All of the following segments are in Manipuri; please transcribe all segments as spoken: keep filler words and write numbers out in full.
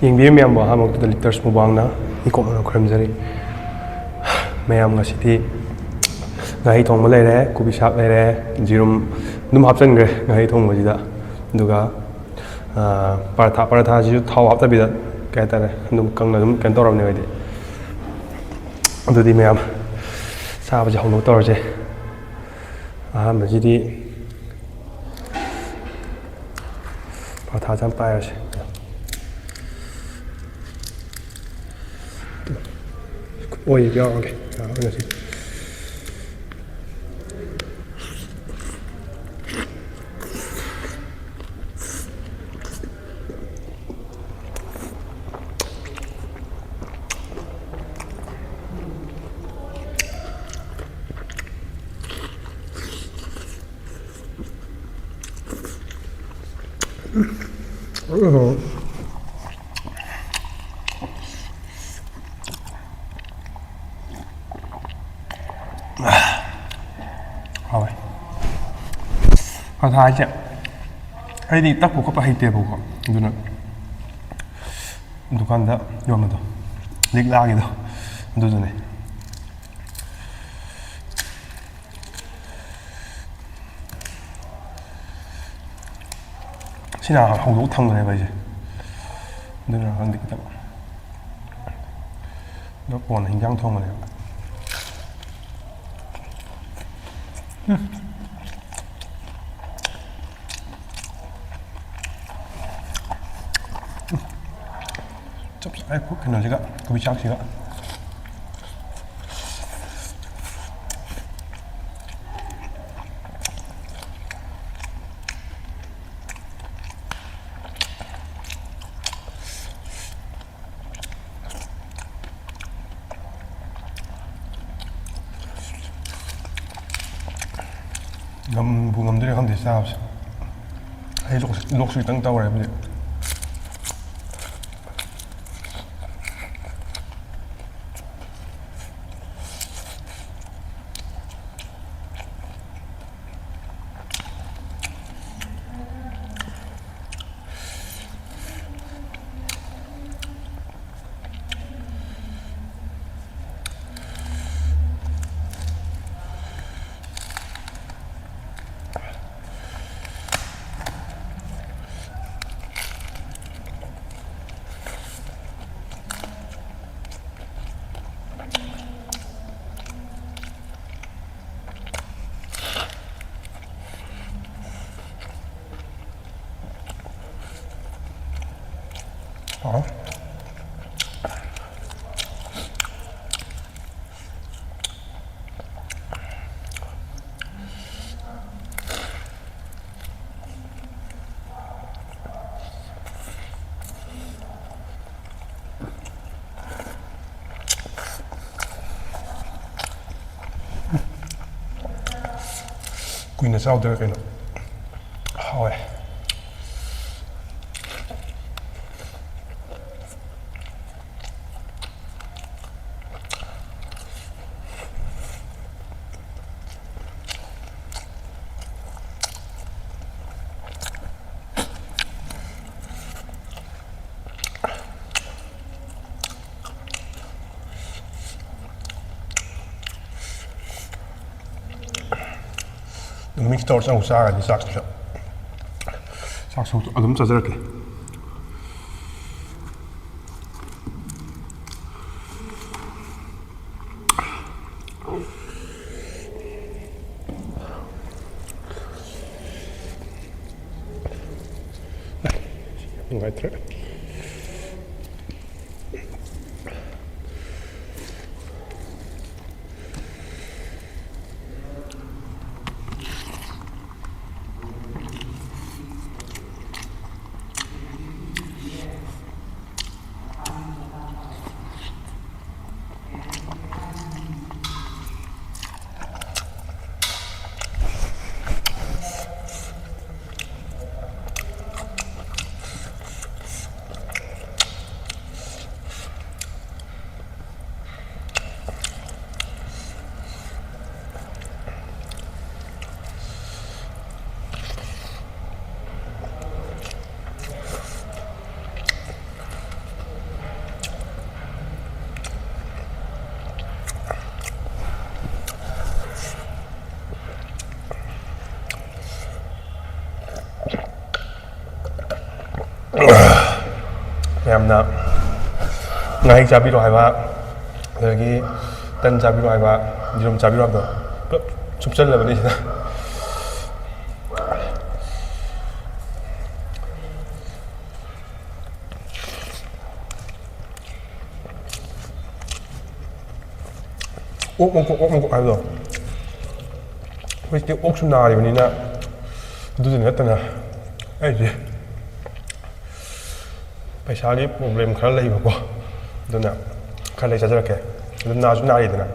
ꯌꯦꯡꯕꯤꯔꯤꯕ ꯃꯌꯥꯝꯕꯨ ꯑꯍꯥꯟꯕꯃꯛꯇꯗ ꯂꯤꯇꯔꯁ ꯃꯨꯕꯥꯡꯅ ꯏꯀꯣꯛꯅꯅ ꯈꯨꯔꯨꯝꯖꯔꯤ꯫ ꯃꯌꯥꯝ, ꯉꯁꯤꯗꯤ ꯉꯥꯍꯩ ꯊꯣꯡꯕ ꯂꯩꯔꯦ, ꯀꯣꯕꯤ ꯁꯥꯛ ꯂꯩꯔꯦ, ꯖꯤꯔꯨꯝ ꯑꯗꯨꯝ ꯍꯥꯞꯆꯤꯟꯈ꯭ꯔꯦ ꯉꯥꯍꯩ ꯊꯣꯡꯕꯁꯤꯗ꯫ ꯑꯗꯨꯒ, ꯑꯥ, ꯄꯔꯥꯊꯥ, ꯄꯔꯥꯊꯥꯁꯤꯁꯨ ꯊꯥꯎ ꯍꯥꯞꯇꯕꯤꯗ, ꯀꯩ ꯍꯥꯏꯇꯥꯔꯦ, ꯑꯗꯨꯝ ꯀꯪꯅ ꯑꯗꯨꯝ ꯀꯩꯅꯣ ꯇꯧꯔꯕꯅꯦ ꯑꯩꯗꯤ꯫ ꯑꯗꯨꯗꯤ ꯃꯌꯥꯝ, ꯆꯥꯕꯁꯦ ꯍꯧꯅꯕ ꯇꯧꯔꯁꯦ꯫ ꯑꯍꯥꯟꯕꯁꯤꯗꯤ ꯄꯔꯥꯊꯥꯁꯦ ꯌꯥꯝ ꯄꯥꯏꯔꯁꯦ꯫ ꯑꯣꯏ ꯌꯥꯎꯔꯒꯦ, ꯌꯥꯎꯔꯒꯦ ꯉꯁꯤ꯫ ꯍꯥꯎꯋꯦ꯫ ꯄꯔꯥꯊꯥ ꯍꯥꯏꯁꯦ ꯑꯩꯗꯤ ꯇꯛꯄ ꯈꯣꯠꯄ ꯍꯩꯇꯦꯕꯀꯣ, ꯑꯗꯨꯅ ꯗꯨꯀꯥꯟꯗ ꯌꯣꯟꯕꯗꯣ, ꯂꯤꯛꯂꯥꯒꯤꯗꯣ, ꯑꯗꯨꯗꯨꯅꯦ꯫ ꯁꯤꯅ ꯍꯧꯗꯣꯛ ꯊꯝꯈ꯭ꯔꯦꯕ ꯑꯩꯁꯦ꯫ ꯑꯗꯨꯅ ꯈꯪꯗꯦ, ꯈꯤꯇꯪ꯫ ꯑꯗꯣ ꯀꯣꯟꯅ ꯍꯤꯟꯖꯥꯡ ꯊꯣꯡꯕꯅꯦꯕ꯫ ꯎꯝ꯫ ꯆꯞ ꯆꯥꯔꯦ, ꯀꯩꯅꯣꯁꯤꯒ, ꯀꯣꯕꯤ ꯆꯥꯛꯁꯤꯒ꯫ ꯉꯝꯕꯨ ꯉꯝꯗꯣꯏꯔꯥ ꯈꯪꯗꯦ ꯆꯥꯕꯁꯦ꯫ ꯑꯩ ꯂꯣꯛꯁꯨ, ꯂꯣꯛꯁꯨ ꯈꯤꯇꯪ ꯇꯧꯔꯦ ꯍꯧꯖꯤꯛ꯫ ꯍꯥꯎꯔꯦ꯫ ꯀꯨꯏꯅ ꯆꯥꯎꯗ꯭ꯔꯦ ꯀꯩꯅꯣ꯫ ꯍꯥꯎꯋꯦ꯫ ꯃꯤꯛꯁ ꯇꯧꯔ ꯆꯪꯉꯨ ꯆꯥꯔꯗꯤ ꯆꯥꯛꯁꯤꯁꯨ꯫ ꯁꯤ ꯑꯁꯣꯛ ꯑꯗꯨꯝ ꯆꯥꯖꯔꯛꯀꯦ꯫ ꯅꯨꯡꯉꯥꯏꯇ꯭ꯔꯦ꯫ ꯃꯌꯥꯝꯅ ꯉꯥꯍꯩ ꯆꯥꯕꯤꯔꯣ ꯍꯥꯏꯕ, ꯑꯗꯒꯤ ꯇꯟ ꯆꯥꯕꯤꯔꯣ ꯍꯥꯏꯕ, ꯌꯦꯔꯨꯝ ꯆꯥꯕꯤꯔꯣ ꯍꯥꯏꯕꯗꯣ ꯄꯨꯂꯞ ꯁꯨꯞꯆꯜꯂꯕꯅꯤ ꯁꯤꯗ꯫ ꯑꯣꯛ ꯃꯀꯣꯛ, ꯑꯣꯛ ꯃꯀꯣꯛ ꯍꯥꯏꯕꯗꯣ꯫ ꯍꯧꯖꯤꯛꯇꯤ ꯑꯣꯛꯁꯨ ꯅꯥꯔꯤꯕꯅꯤꯅ, ꯑꯗꯨꯗꯤ ꯅꯠꯇꯅ ꯑꯩꯁꯦ ꯄꯩꯁꯥꯒꯤ problem ꯈꯔ ꯂꯩꯕꯀꯣ, ꯑꯗꯨꯅ ꯈꯔ ꯂꯩ ꯆꯥꯖꯔꯛꯀꯦ꯫ ꯑꯗꯨ ꯅꯥꯁꯨ ꯅꯥꯔꯤꯗꯅ꯫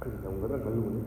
ꯑꯩ ꯉꯝꯒꯗ꯭ꯔꯥ ꯈꯜꯂꯨꯕꯅꯤ꯫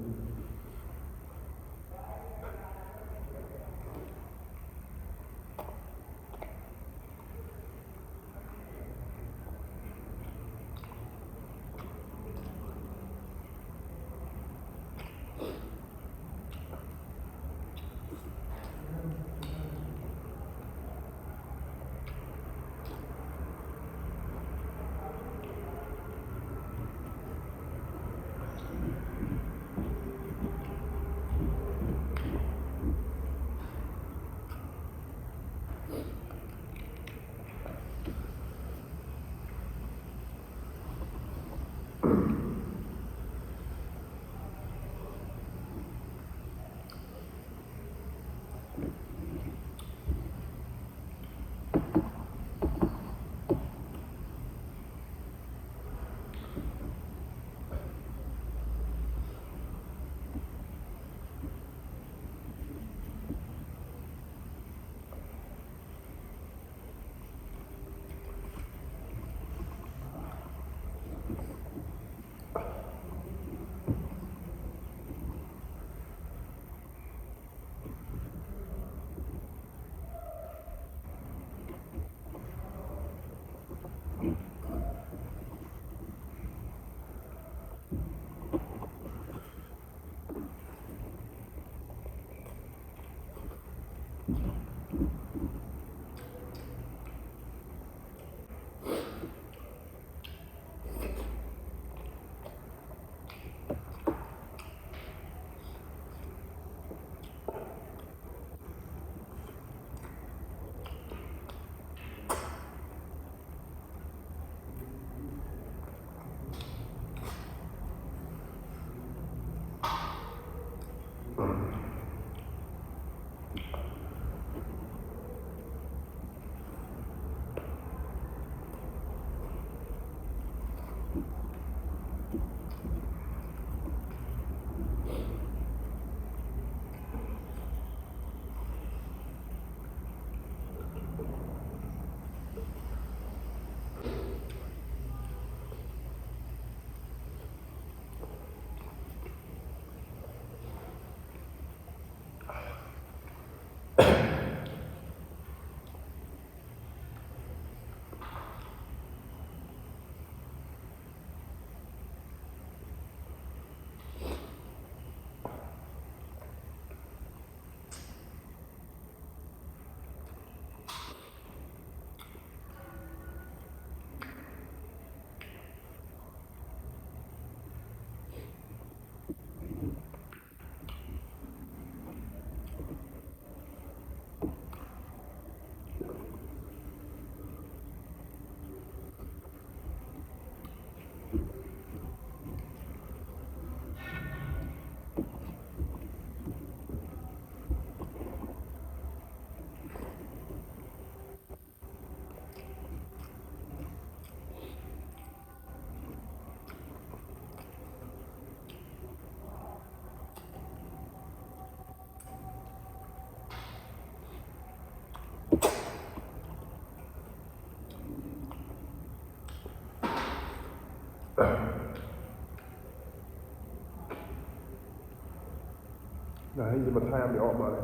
ꯉꯥꯍꯤꯡꯁꯦ ꯃꯊꯥ ꯌꯥꯝ ꯌꯥꯎꯔ ꯃꯥꯜꯂꯦ꯫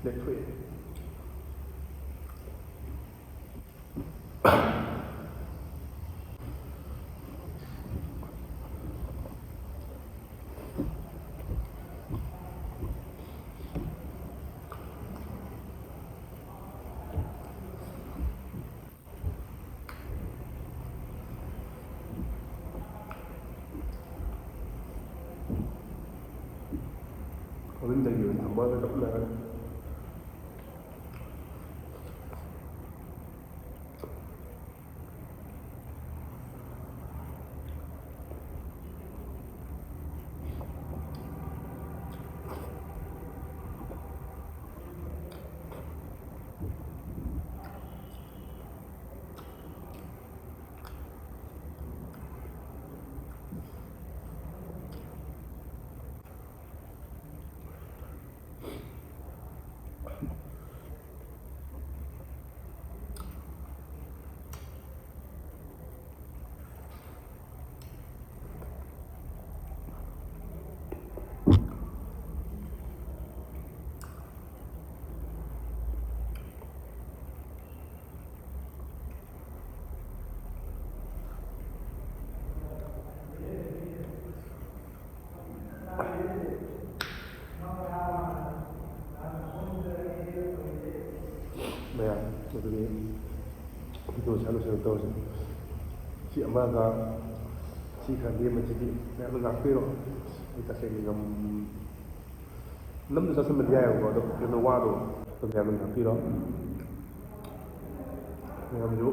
ꯂꯦꯛꯊꯣꯛꯑꯦ꯫ ꯗꯒꯤ ꯑꯣꯏꯅ ꯊꯝꯃꯒ ꯆꯞ ꯃꯥꯟꯅꯔꯦ꯫ ꯃꯌꯥꯝ ꯑꯗꯨꯗꯤ ꯚꯤꯗꯤꯑꯣ ꯁꯥꯟꯅ ꯁꯥꯟꯅ ꯇꯧꯔꯁꯤ꯫ ꯁꯤ ꯑꯃꯒ ꯁꯤ ꯈꯔ ꯂꯦꯝꯕꯁꯤꯗꯤ ꯃꯌꯥꯝꯅ ꯉꯥꯛꯄꯤꯔꯣ꯫ ꯑꯩ ꯇꯁꯦꯡꯅ ꯉꯝ-, ꯅꯝꯅ ꯆꯥꯁꯤꯟꯕꯗꯤ ꯌꯥꯏꯑꯕꯀꯣ, ꯑꯗꯣ ꯀꯩꯅꯣ ꯋꯥꯗꯣ ꯑꯗꯨꯝ ꯃꯌꯥꯝꯅ ꯉꯥꯛꯄꯤꯔꯣ꯫ ꯃꯌꯥꯝꯁꯨ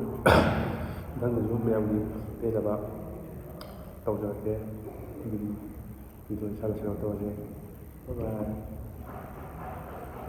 ꯃꯊꯪꯗꯁꯨ ꯃꯌꯥꯝꯒꯤ ꯄꯦꯟꯅꯕ ꯇꯧꯖꯔꯛꯀꯦ꯫ ꯑꯗꯨꯝ ꯚꯤꯗꯤꯑꯣ ꯏꯁꯥꯅ ꯁꯦꯌꯔ ꯇꯧꯔꯁꯦ꯫ ꯕꯥꯏ ꯕꯥꯏ꯫